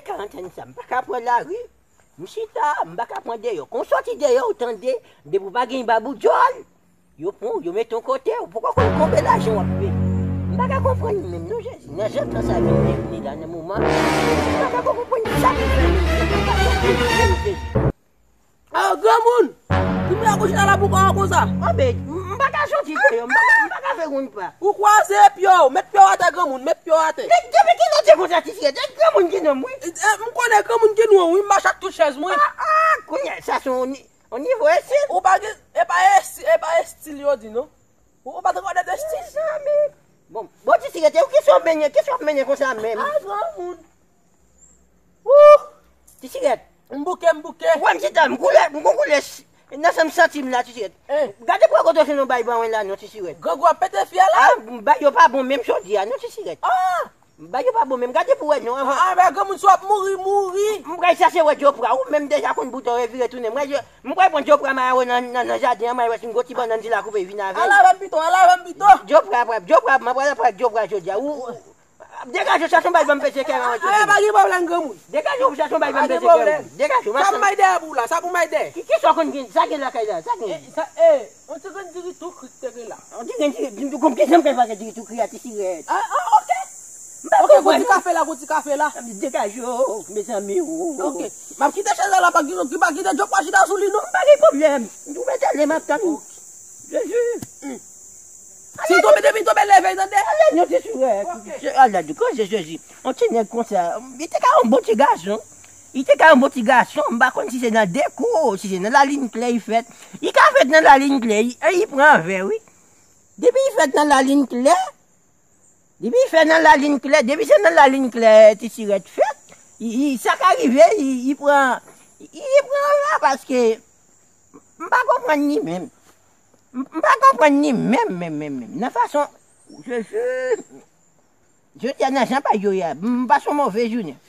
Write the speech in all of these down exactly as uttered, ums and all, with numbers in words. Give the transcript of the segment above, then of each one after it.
ka antann sa, m pa ka pran lari. M chita, m pa ka pran deyò. Kon w sòti deyò, ou tande, depi w pa gen babou djòl, yo pran w, yo mete w kote, ou poko konn konbe lajan w ap peye. M pa ka konprann li menm non, Jezi. Nan jan tan sa vin vini la, nan moman, m pa ka konprann sa ki fè li. M pa ka konprann li menm, Jezi. Ah, granmoun! Ki moun ap chita la pou kò konsa? Anben, m pa ka sòti deyò, m pa ka, m pa ka fè woun pa. Ou kwaze pye w, met pye w atè granmoun, met pye w atè. Depi kilè w te konsa, Ti Sirèt? E granmoun ki nonm, wi. E, e, m konnen granmoun ki nonm, wi, m mache ak tout chèz mwen. Ah, ah, kounye a, sa se yon ni-, yon nivo estil. Ou pa gen, e pa esti-, e pa estil yo di, non. Ou, ou pa t rekonèt estil? Mezanmi. Bon, bon, Ti Sirèt, e ou ki sòt mennen, ki sòt mennen konsa menm? Ah, granmoun. Wouh! Ti Sirèt. M bouke, m bouke. Ou wè m chita, m koule, m gon koule ch-, nan san m santi m la, Ti Sirèt. Eh. Gade pou wè kote w fè non bay ban la non, Ti Sirèt. Grangou ap pete fyèl la. Ah, bay yo pa bon menm jodi a non, Ti Sirèt. Ah! Bay yo pa bon menm, gade pou wè non, avan. Ah, men granmoun, si w ap mouri, mouri. M pral chache wè dyopra, ou menm deja konn bouton revire tounen. M pral, m pral pran dyopra mayo nan, nan, nan jaden an, m al wè si m gon ti bannann di la koupe vin avè l. Al avè m pito, al avè m pito. Dyopra, dyopra, m pral pran dyopra jodi a. Ou, ou, Degaje w, chache yon bay ban m pete kè an. Ah, pa gen pwoblèm, granmoun. Degaje w, chache yon bay ban m pete kè an. Degaje w, m ap tann. Sa pou m bay dèyè pou w la, sa pou m bay dèyè. Ki, ki sa w konn gen, sa gen lakay la, sa gen? Eh, sa, eh, yon ti grenn diri tou kri te gen la. Yon ti grenn diri, m, m, ki jan m fè pa gen diri tou kri a, Ti Sirèt? Ah, ah, ok. M pa konprann. Ok, gon ti kafe la, gon ti kafe la. Degaje w, mezanmi, o. Ok. M ap kite chèz la, pa gen, pa kite dyopra chita sou li, non. Pa gen pwoblèm. Ou mèt ale, m ap tann ou. Jezi. Si l tonbe, depi l tonbe, leve, tande? Ala, non, se sou, eh, ok. Ala, di koze Jezi. Yon ti nèg konsa, li te ka yon bon ti gason. Li te ka yon bon ti gason, m pa konn si se nan dekou, si se nan lalin klè li fèt. Li ka fèt nan lalin klè, li, eh, li pran vè, wi. Depi li fèt nan lalin klè, depi li fèt nan lalin klè, depi se nan lalin klè, Ti Sirèt fèt, li, li, sa ka rive, li, li pran, li, li pran vè, paske m pa konprann li menm. M, m pa konprann li menm, menm, menm, menm. Nan fason, Jezi, jodi a nan jan pa yo ye a, m pase yon move jounen.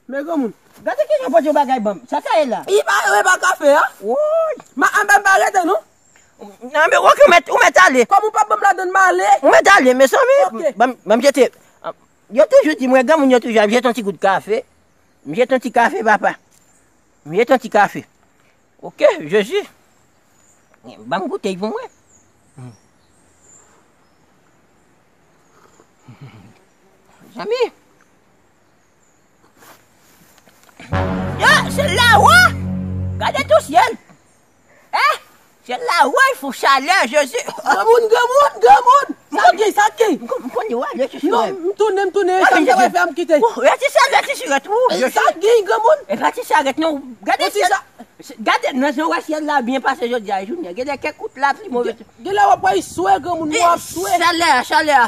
Men granmoun. Gade ki jan pote yon bagay ban m. Sa sa ye la? Li pa, li pa kafe a? Woy! Ma, anben m pa rete non. Nan, men, ok, ou mèt, ou mèt ale. Kòm ou pa ban m ladann, m ale. Ou mèt ale, mezanmi. Ok. Ban m, ban m jete. Yo toujou di mwen, granmoun yo toujou ap jete yon ti gout kafe. M jete yon ti kafe, papa. M jete yon ti kafe. Ok, Jezi. Ban m goute pou mwen. Zanmi. Ya, syèl la, wa! Gade tou syèl. Eh? Syèl la, wa, fò chalè, Jezi. Granmoun, granmoun, granmoun. Sa ki, sa ki? M kon-, m konnen w ale, Ti Sirèt. Non, m tounen, m tounen. Sa m te pral fè, m kite. Rete syèl la, Ti Sirèt, ou. Sa ki, granmoun? E pa ti sa rèt non. Gade syèl. Gade nan jan w wè syèl la byen pase jodi a jounen. Gen de kèk kout lapli move. Gen, gen lè w ap wè swe, granmoun, w ap swe. Chalè a, chalè a.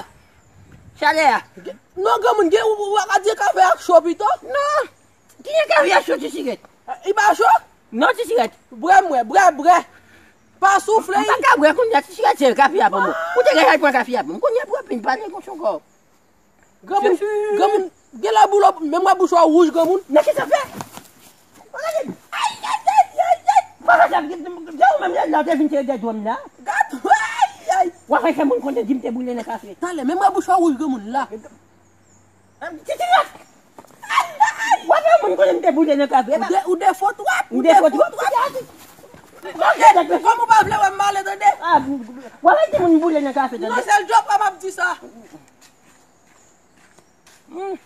Chalè a. Non, granmoun, gen, ou, ou pa ka di kafe a cho pito? Non. Kijan kafe a cho, Ti Sirèt? Li pa cho? Non, Ti Sirèt. Brè mwen, brè, brè. Pa soufle. M pa ka bwè kounye a, Ti Sirèt, se kafe a ban mwen. Ou te gentan pran kafe a ban m. Kounye a pou w ap vin pale konsa ankò. Granmoun, granmoun, gen lè bouch ou, menm wè bouch ou wouj, granmoun. Nan ki sa fè? Ay, ay, ay, ay, ay. Papa sa, gen ou menm lè la, ou te vin tire dèdwòm la. Gad, ay, ay. W ap fè moun konnen di m te boule nan kafe. Talè, menm wè bouch ou wouj, granmoun la. Ti, ti, ti, w ap fè moun konnen m te boule nan kafe. Ou de, ou de fo twòp, ou de fo twòp. Kòm ou pa vle wè m ale, tande? W ap fè moun boule nan kafe, tande? Non, se l djòb pa m ap di sa. Hmm.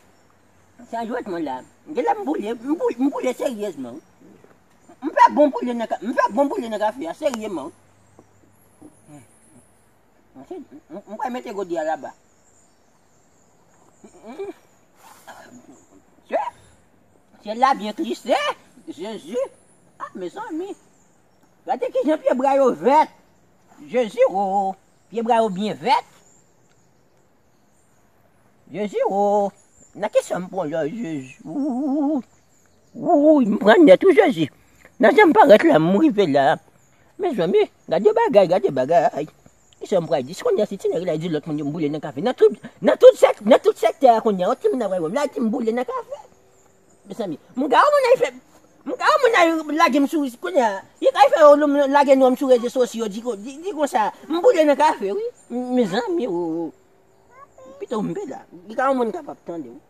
Sa jwèt mwen la. Gen lè m boule, m boule, m boule seryezman, wi. M fè bon boule nan ka-, m fè bon boule nan kafe a, seryezman, wi. M, m, m pral mete gode a laba. Mm, mm. Sè, syèl la byen klise. Jezi. Ah, mezanmi. Gade kijan pye bwa yo vèt. Jezi, o. Pye bwa yo byen vèt. Jezi, o. Nan ki sa m pran la, Jezi? Wouy. Wouy, m pran nèt, wi, Jezi. Nan jan m parèt la, m rive la. Mezanmi, gade bagay, gade bagay. Ki sa m pral di? Si kounye a se ti nèg la di lòt moun yo m boule nan kafe. Nan tout, nan tout sèk-, nan tout sektè a kounye a, yon timoun ap wè m la di m boule nan kafe. Mezanmi, m ka wè moun ay fè, m ka wè moun ay lage m sou, kounye a, li kay fè yo lage non m sou rezo sosyo, di, di, di konsa, m boule nan kafe, wi. Mezanmi, o, o. Pito m pe la. Li ka yon moun k ap tande, wi.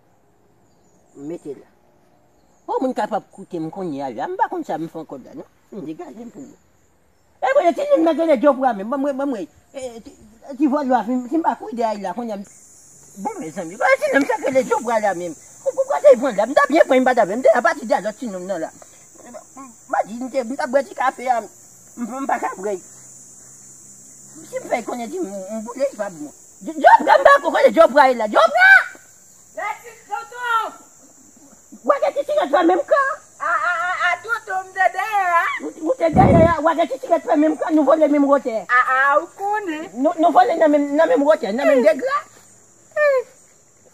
M mete la. Bon, moun kapab koute m kounye a la. M pa konn sa m fè ankò la, non. M degaje m pou ou. E mwen, ti nonm nan rele Djopra menm. Ban mwen, ban mwen. E, ti, ti vòlò a fin, si m pa kouri dèyè l la, kounye a m, bon, mezanmi. Ti nonm sa rele Djopra la menm. Ou, ou kote l pran la? M ta byen pran, m pa ta pran. M te apati de lòt ti nonm nan la. M pa di, m te, m t ap bwè ti kafe a. M, m pa ka bwè. Si m fè konnen di m, m boule, li pa bon. Djo-, Djopra, m pa konnen Djopra ye la. Djopra! Lètis tonton! Ou pa gen ti sirèt fè menm kan? A, a, a, a, tonton, m te dèyè a. Ou, ou te dèyè a, ou pa gen ti sirèt fè menm kan, nou vole menm wotè. A, a, ou konnen. Nou, nou vole nan menm, nan menm wotè, nan menm degla.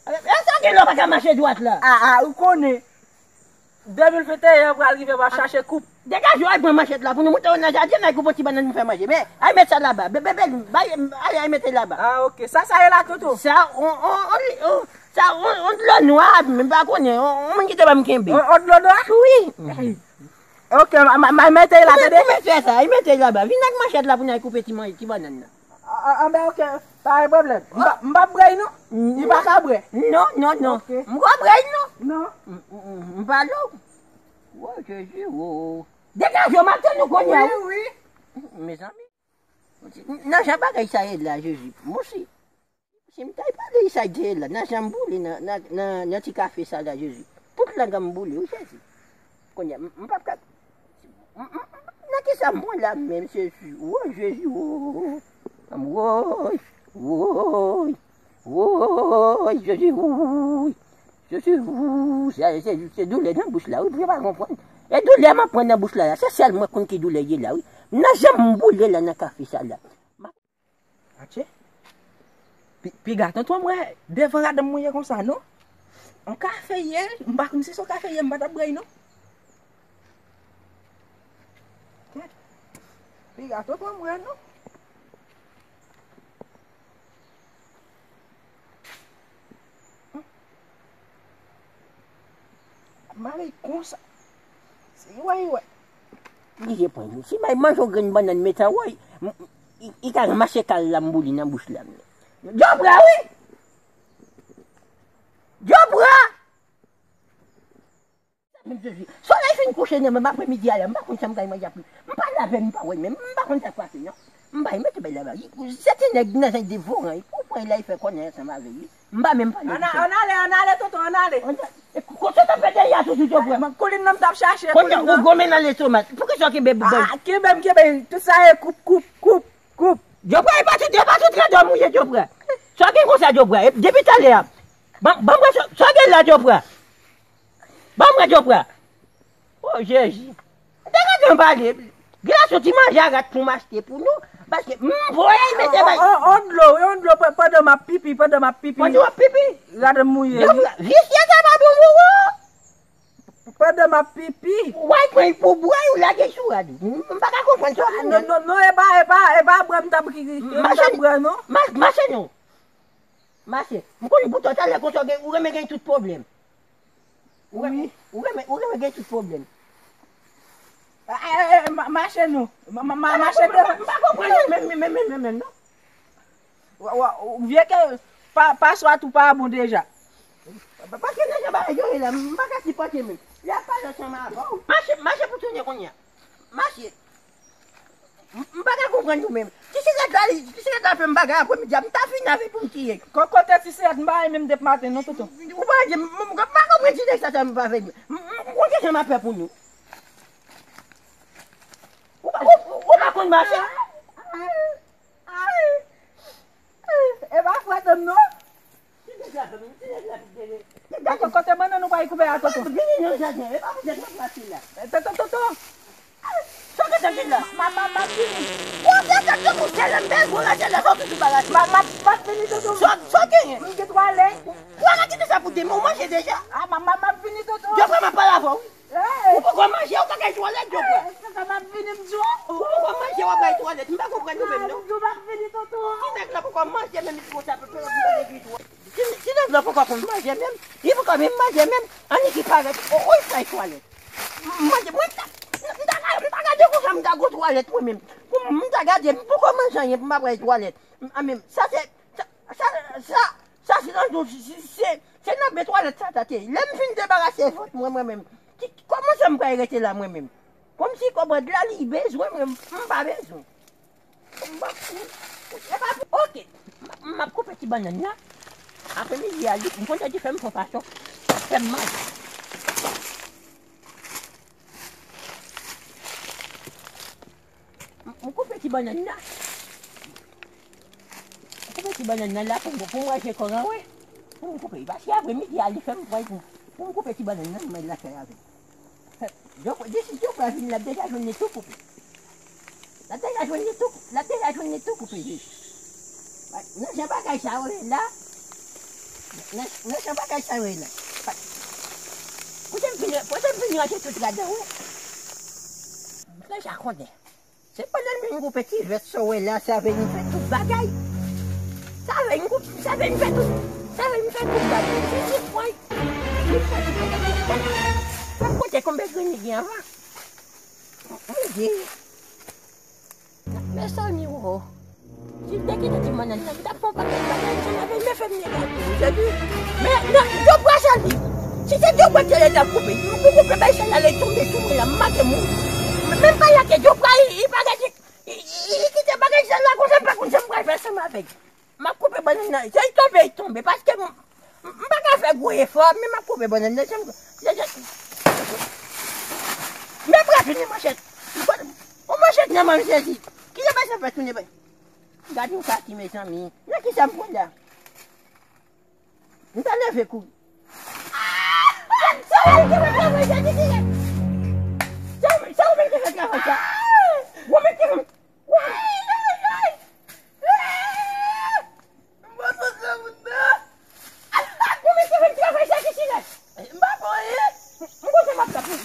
E sa gen lè w pa ka mache dwat la? A, a, ou konnen. De mil venteyen an pral rive, m ap chache koup. Degaje w al pran manchèt la pou nou moute w nan jaden, n al koupe yon ti bannann pou fè manje. Men, al met sa laba. Bebe, bebe, bay, al, al mete laba. A, ok. Sa, sa ye la, tonton? Sa, on, on, on, on, sa, on, on dlo nwa, m pa konnen, on, on moun ki te ban m kenbe. On, on dlo nwa? Wi. Ok, m, m, m al mete la, tande? Ou mete sa, al mete laba. Vin ak manchèt la pou n al koupe ti man-, ti bannann nan. A, a, a, ben, ok, pa gen pwoblèm. M p ap, m p ap bwè l non. Li pa ka bwè. Non, non, non. Ok. M p ap bwè l non. Non. M, m, m, m pa lou. Wo, Jezi, wo. Degaje w, m ap tann ou kounye a, wi, wi. Mezanmi. Nan jan bagay sa ye la, Jezi. Mwen si, si m ta pale sa ye la, nan jan m boule nan, nan, nan, nan ti kafe sa la, Jezi. Tout lang an m boule, wi, Jezi. Kounye a, m, m p ap ka, m, m, m, nan kisa m pran la menm, Jezi? Wo, Jezi, wo. Woy, woy, woy, Jezi, woy. Jezi, woy. Se, se, se doulè nan bouch la, wi, pou yo pa konprann. E doulè m ap pran nan bouch la, se sèl mwen konn ki doulè ye la, wi. Nan jan m boule la nan kafe sa la. Atche. Pi, piga tonton m wè devan ladan m mouye konsa, non? On kafe ye, m pa konn si se on kafe ye, m pa t ap bwè l, non. Kèt. Piga tonton m wè, non? Mare konsa. Se wè, wè. Li je pran. Si bay manje yon grenn bannann metan woy, m, m, i, i ka ranmase kal la m boule nan bouch la. Djopra, wi! Djopra! Menm Jezi. Solèy fin kouche nan menm apremidi a la, m pa konn sa m kay manje apre. M pa lave, m pa wè menm, m pa konn sa k pase, non. M pa mete bay lava. Se ti nèg nan jan devoran, li pou pran la, li fè kònè ansanm avè li. M pa menm pale. Ann a-, ann ale, ann ale, tonton, ann ale. Ann ale. E ko-, kote w t ap fè dèyè a toujou, Djopra? Koulin nan m t ap chache. Kounye a, ou gome nan lestomak. Poukisa w kenbe bouboy? A, kenbe m, kenbe. Tout sa e koup, koup, koup, koup. Djopra, e pa tout, e pa tout randòm ou ye, Djopra. Sa w gen konsa, Djopra? E depi talè a. Ban, ban m wè sa, sa w gen la, Djopra. Ban m wè, Djopra. O Jezi. M te gentan pale. Gen yon ti manje a rat pou m achte pou nou. Paske m voye mete bay. On, on, on dlo, wi, on dlo pa-, pandan m ap pipi, pandan m ap pipi. Pandan w ap pipi? Rad mouye, wi. Visye sa pa bon pou ou. Pandan m ap pipi. W al pran l pou bwè, ou lage sou rad. M, m pa ka konprann sa w di. Non, non, non, e pa, e pa, e pa bwè m t ap, m t ap bwè, non. Mache, mache non. Mache. M konn pou talè konsa, ou gen, ou renmen gen tout pwoblèm. Ou renmen, ou renmen, ou renmen gen tout pwoblèm. Eh, eh, eh, ma-, mache non. Ma-, ma-, ma-, mache de. M pa konprann, m pa konprann, men, men, men, men, men, non. Wa, wa, ou vye ke pa, paswa tou pa bon deja. Pa, paske nan jan bagay yo ye la, m pa ka sipòte menm. Lè ap pale ansanm avè w. Mache, mache pou tounen kounye a. Mache. M, m pa ka konprann nou menm. Ti sirèt la, li, ti sirèt la fè m bagay apremidi a, m ta fini avè l pou m tiye. Ko-, kote ti sirèt, m pa renmen m depi maten non, tonton. Ou pa di, m, m, m pa konprann ti nèg sa, sa m pa fè. M, m, m konn kijan m ap fè pou nou. Ou pa, ou, ou, ou pa konn mache? Ay, ay, e pa frèt m non. Ti nèg la, ti nèg la, ti nèg la. Dakò, kote bannann ou pral koupe a, tonton? Vini nan jaden, e pa pou jèt nan plas la. Tonton, tonton. Sa w gentan gen la? Ma, ma, ma vini. Bon, se sa, se pou sèl m bèl gwo lajè la, sa w toujou bagay. Ma, ma, ma vini, tonton. Sa, sa w genyen? M gen twalèt. Ou pa ka kite sa pou demen, ou manje deja? A, ma, ma, ma vini, tonton. Yo vrèman pale avè w, wi. Ou poko manje, ou pa ka al twalèt, Djopra. Ou poko manje, w ap al twalèt. M pa konprann nou menm, non. Ki nèg la poko manje, menm li konsa, pepe, pepe, pepe. Ti, ti nèg la poko konn manje menm. Li poko menm manje menm. Annik li parèt. O, o, li pral twalèt. M manje, mwen, m ta, m ta, m ta gade konsa, m ta gwo twalèt mwen menm. Pou m ta gade, m poko manje anyen pou m ap al twalèt. A menm, sa se, sa, sa, sa, sa se nan, se, se, se, se nan ben twalèt sa ta te ye. Lè m fin debarase vant mwen, mwen menm, Ki, kòman sa m pral rete la mwen menm? Kòmsi kòb rad la li bezwen mwen, m pa bezwen. M pa, e pa, oke. M, m ap koupe ti bannann nan. Aprè midi a, li, m konn di fè m fon fason. Fè m manje. M, m koupe ti bannann nan. M koupe ti bannann nan la pou, pou m rache kò an, wi. Pou m koupe. Paske aprè midi a, li fè m pran pou, pou m koupe ti bannann nan, mwen la fè avè l. Yo, disi yo pral vin, l ap deja jwenn li tou koupe. L ap deja jwenn li tou, l ap deja jwenn li tou koupe, wi. Nan jan bagay sa yo ye la, nan, nan jan bagay sa yo ye la. Kote m vin, kote m vin ranje tout ladan, wi. M deja konnen. Se pandan m vin koupe ti vès sa w wè la, sa vle m fè tout bagay. Sa vle m koupe, sa vle m fè tout, sa vle m fè tout bagay. Se ti pwen. Mwen kote konbe grenn li gen anvan. Mezanmi, wo. Si m te kite ti bannann nan, m t ap fè yon pakèt bagay ansanm avè l, men fè m negati, wi, se di. Men, nan, Djopra sèl li. Si se Djopra ki te la koupe, m pou koupe bay sèl la, li tonbe sou mwen la, m manke mouri. Men m pa lage Djopra, li, li pa gade, li, li kite bagay sèl la konsa, m pa konn sa m pral fè ansanm avè l. M ap koupe bannann nan. Se l tonbe, l tonbe. Paske m, m, m pa ka fè gwo efò, men m ap koupe bannann nan. Jan, jan, jan, men m pral tounen manchèt. Yon manchèt nan men m, sezi. Ki jan bagay sa fè tounen, bay? Gade yon kaki, mezanmi. Nan ki sa m pran la? M ta leve kouri. Ah! Sa w menm ki fè travay sa, ki tirè? Sa w, sa w menm ki fè travay sa? Ou menm ki fè. Ay, ay, ay! M pa santi moun nan. Ou menm ki fè travay sa, ki tirè? M pa fè anyen. M kontan m ap tape.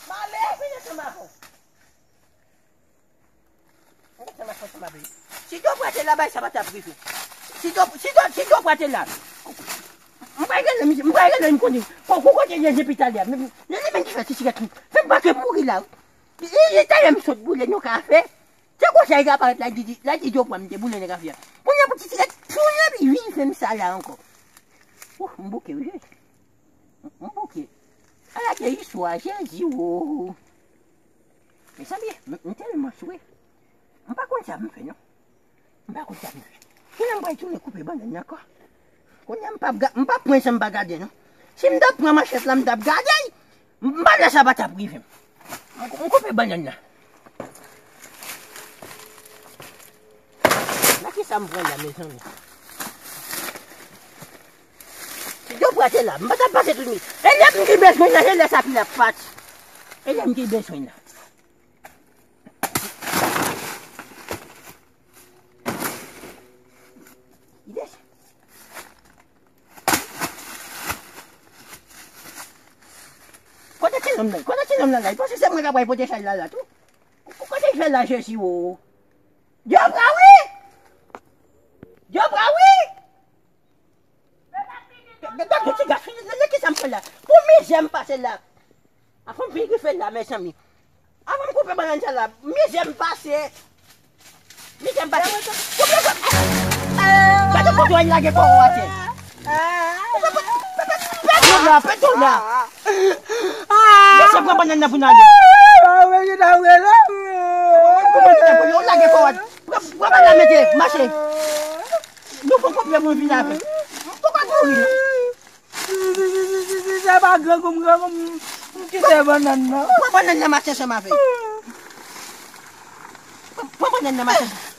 M ale, vin ansanm avè w. Si Djopra te la, bagay sa pa t ap rive. Si Djo, si Djo, si Djopra te la, m pral rele misye, m pral rele l, m konnen. Kou, kou kote l ye depi talè a. Men, men li menm ki fè ti sikèt li. Fè m pa ke mouri la, wi. Li, li talè m sot boule nan kafe. Se konsa li ka parèt la, li di, la di Djopra m te boule nan kafe a. Kounye a pou ti sikèt tounen epi vin fè m sa la ankò. Ouf, m bouke, wi. M, m bouke. Ala de istwa, Jezi, wo. Mezanmi, m, m tèlman swe. M pa konn sa m fè, non. M pa konn sa m fè. Kounye a m pral tounen koupe bannann nan ankò. Kounye a m p ap ga-, m p ap pran san m pa gade, non. Si m t ap pran manchèt la, m t ap gade. M pa lè sa pa t ap rive m. M, m koupe bannann nan. Nan ki sa m pran la, mezanmi? Si Djopra te la, m pa t ap pase tout nwi. E lè m ki bezwen nan, e lè sa pi l ap pati. E lè m ki bezwen nan. Li desann. Kote ti nonm nan? Kote ti nonm nan la? Li panse se mwen k ap pral pote chay la la tou. Kote l fè la, Jezi, wo? Djopra wi! Djopra wi! Gade ti gason, nan ki sa m fè la? Pou mizè m pase la. Avan m fin rive la, mezanmi. Avan m koupe bannann sa la, mizè m pase. Mizè m pase. Koupe sa. Gade kote w al lage kò w atè. Pèt ou la, pèt ou la. Mesye, pran bannann nan pou n ale. Pran bannann nan pou n ale. Pran, pran bannann mete, mache. Nou poko prè pou n vin avè. M poko mouri non. Sa pa grangou m, grangou m, m kite bannann nan. Pran bannann nan mache ansanm avè l. Pran, pran bannann nan mache ansanm.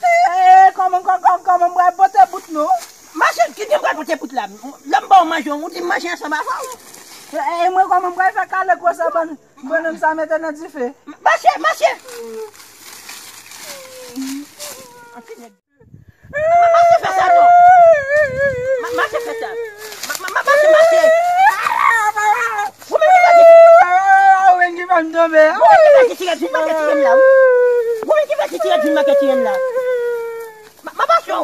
E, kòman, kòman, kòman m pral pote bout nou? Mache, ki jan m pral pote bout la? Lè m ba w manje, ou di m manje ansanm avè w. E, e mwen kòman m pral fè kale gwosè bann, bannann sa mete nan dife? Mache, mache. Ma, ma, mache fè sa non. Ma, mache fè sa. Ma, ma, ma, mache, mache. Ou menm ki fè ti, ou menm ki fè ti tirèt vin make tire m la, wi. Ou menm ki fè ti tirèt vin make tire m la. Ma, ma mache w.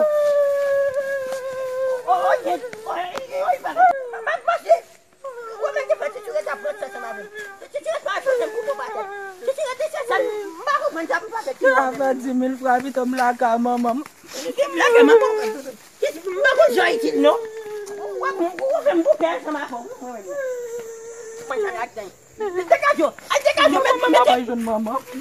O, o, o, ma, ma, mache. Ou menm ki fè ti tirèt ap pran chans ansanm avè m. Ti tirèt pa chans m koupe w pa tè. Ti tirèt te chans m pa konprann sa pou pa fè ti tirèt. Sa fè di mil fwa pito m lakay manman m. Ki m lakay manman w? Ki, m pa konn jan itil non. Ou fè m bouke ansanm avè w. Mwen menm. Degaje w. Ay, degaje w. Mete, mete,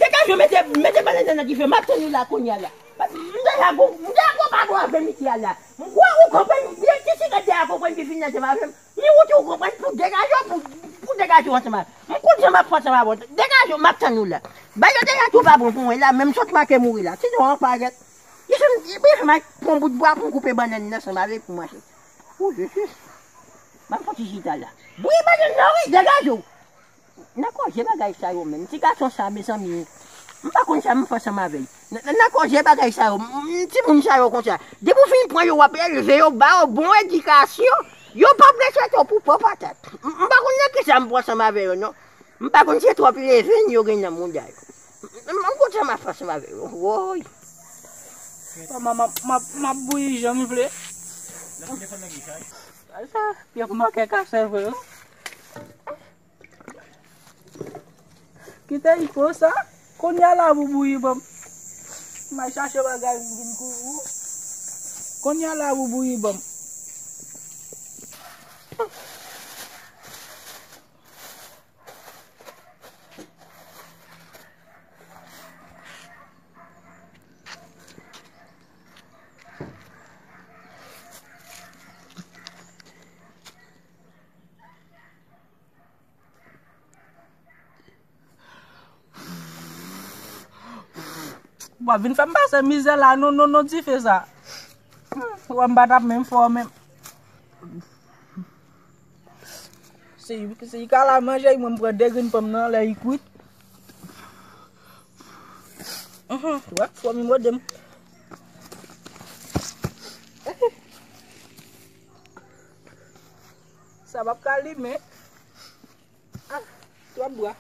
degaje w. Mete, mete bannann nan dife. M ap tann ou la kounye a la. M deja gwo, m deja gwo pa bon avè misye a la. M kwè ou konprann, byen ti sigarèt deja konprann ki fin nan se pa avè m. Ni ou di ou konprann pou degaje w, pou, pou degaje w ansanm avè m. M konn jan m ap fè ansanm avè w. Degaje w, m ap tann ou la. Bagay yo deja tou pa bon pou mwen la, men m sot make mouri la. Sinon, an parèt. Li fè m, li fè m al pran bout bwa pou m koupe bannann nan ansanm avè l pou manje. O Jezi. M ap fè ti chita la. Bouyi bannann nan wi, degaje w. Nan koze bagay sa yo menm. Ti gason sa, mezanmi. M pa konn sa m fè ansanm avè l. Nan, nan, nan koze bagay sa yo. M, m, timoun sa yo konsa. Depi w fin pran yo, w ap elve yo, ba yo bon edikasyon. Yo p ap respekte w pou po patat. M, m pa konn nan kisa m pran ansanm avè yo, non. M pa konn si se twòp levenn yo gen nan mouda yo. M, m, m konn sa m ap fè ansanm avè yo. Woy. Mama, m ap, m ap, m ap bouyi jan m vle. Sa, pye manke kase vre, wi. Kite ipo sa. Kounye a la pou bouyi ban m. M al chache bagay m vin kouri. Kounye a la pou bouyi ban m. W ap vin fè m pase mizè la, non, non, non, dife sa. Ou wè m pa t ap menm fè w menm. Si, si y ka la manje, mwen m pran de grenn ponm nan, lè y kwit. Mhm, w ap fò m mode m. Sa p ap ka limen. Ah, twòp bwa.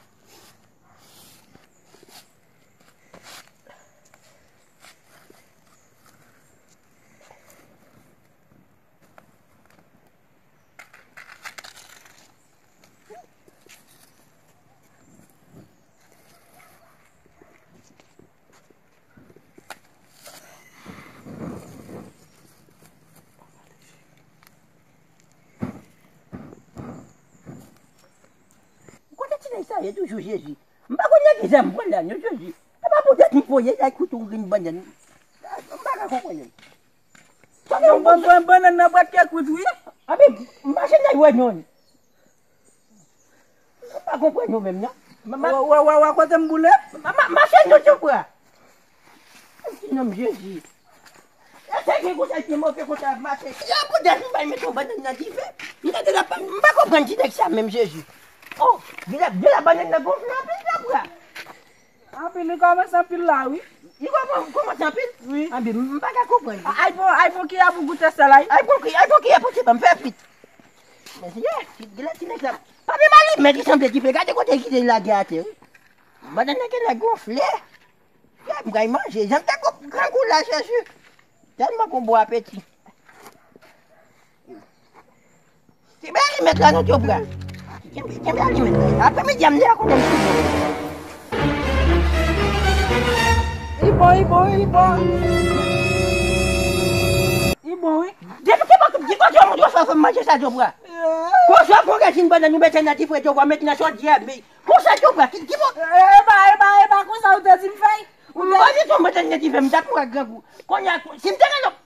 Kote ti nèg sa ye toujou, Jezi? M pa konn nan ki zam pran la non, Jezi. E pa poutèt m voye l al koute yon grenn bannann. M pa ka konprann. Ban, ban, ban, bannann nan pral ke kwit, wi. Anben, mache nèg wè non. M pa konprann yo menm non. Ma, ma, Wè, wè, wè, wè kote m boule? Ma, ma, mache nou tou pran. Ti nonm Jezi. E se gen konsa ki move konsa ap mache. Yo pou dèj m bay mete yon bannann nan dife. M tande l ap, m pa konprann ti nèg sa menm Jezi. Oh, gen la, gen la bannann nan gonfle anpil la bra. Anpil, li kòmanse anpil la, wi. Li kòman-, kòmanse anpil? Wi. Anpil, m pa ka konprann. Ay bon, ay bon, ki a pou goute sèl ay? Ay bon, ki, ay bon, ki a pou ti ban m fè pit. Men se, ye, ti, gen la ti nèg sa. Pa menm alimen ki sanble dife, gade kote ki te lage atè, wi. Bannann nan genlè gonfle. Gad, m pral manje. Jan m te gon grangou la, Jezi. Tèlman gon bon apeti. Kenbe alimèt la non, Djobra. Kenbe, kenbe alimèt la. Aprèmidi a m deja konnen m sou bon. Li bon, li bon, li bon. Li bon, wi. Depi ki bò, ki kote yo montre w fè, fè manje sa, Djobra? Konsa w pran rezin bannann ou mete nan dife, Djobra, mete nan chodyè, men konsa, Djobra, ki, ki bò? E, e pa, e pa, e pa konsa ou te di m fè. Ou te di tou mete nan dife, m t ap mouri ak grangou. Kounye a, si m te gen lòt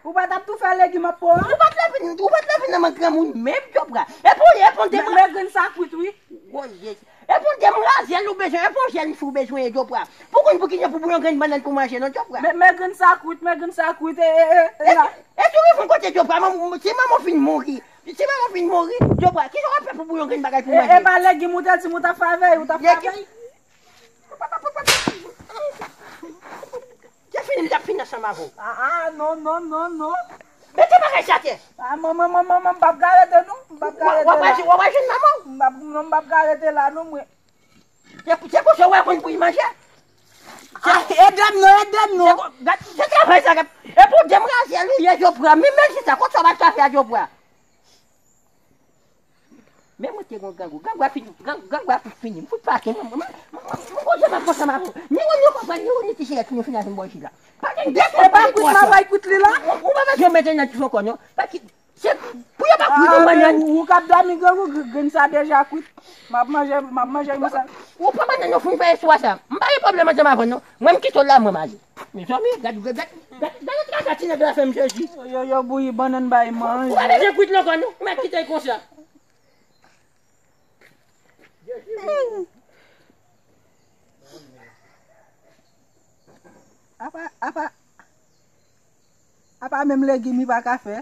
Ou pa t ap tou fè legim ap po a? Ou pa t leve, ou pa t leve nan men granmoun menm, Djobra. Epi w, epi w te Men, men grenn sa kwit, wi. Woye. Epi w te m razèl ou bezwen, epi w jèn fi w bezwen, Djobra. Pou konn pou kijan pou bouyon grenn bannann pou manje, non, Djobra. Men, men grenn sa kwit, men grenn sa kwit, e, e, e, e, la. E tou revin kote, Djobra, manman, si manman w fin mouri, si manman w fin mouri, Djobra, kijan w ap fè pou bouyon grenn bagay pou manje? E, e pa legim ou te di m ou t ap fè avè l, ou t ap fè avè l. Te fini, m t ap fini ansanm avè w. Ah, ah, non, non, non, non. Mete bagay sa atè. Ah, manman, manman, manman, m p ap ka rete, non. M p ap ka rete la. W ap al jwenn manman w. M p ap, non, m p ap ka rete la, non, mwen. Se, se konsa w wè konn pou y manje. Ah, ede m, non, ede m, non. Se kon, gad, se travay sa, gad. E pou de m razèl ou ye, Djobra. Men, men, se sa, konsa w ap chache a, Djobra. Men mwen te gon grangou. Grangou a fini. Grangou a fout fini. M fout pake. Mwen, mwen, mwen, mwen, mwen konn jan m ap konsa, m ap. Ni ou, ni ou konprann, ni ou, ni ti sirèt, ni ou fin avè m bò isi la. Pa gen de sèl, pa gen twa sèl. Ou pa bezwen mete nan ti fokò, non. Pa ki, se, Yo pa kwit yon bannann. Ou k ap dòmi grangou, grenn sa deja kwit. M ap manje, m ap manje yon sa. Ou pran bannann yo fin fè eswa sa. M pa gen pwoblèm ansanm avè w non. Mwen m kite w la mwen m ale. Mezanmi, gad gad gad gad gad traka ti nèg la fè m Jezi. Yo yo bouyi bannann bay manje. Ou pa bezwen kwit l ankò non. Ou mèt kite l konsa. Apa apa apa menm legim li pa ka fè.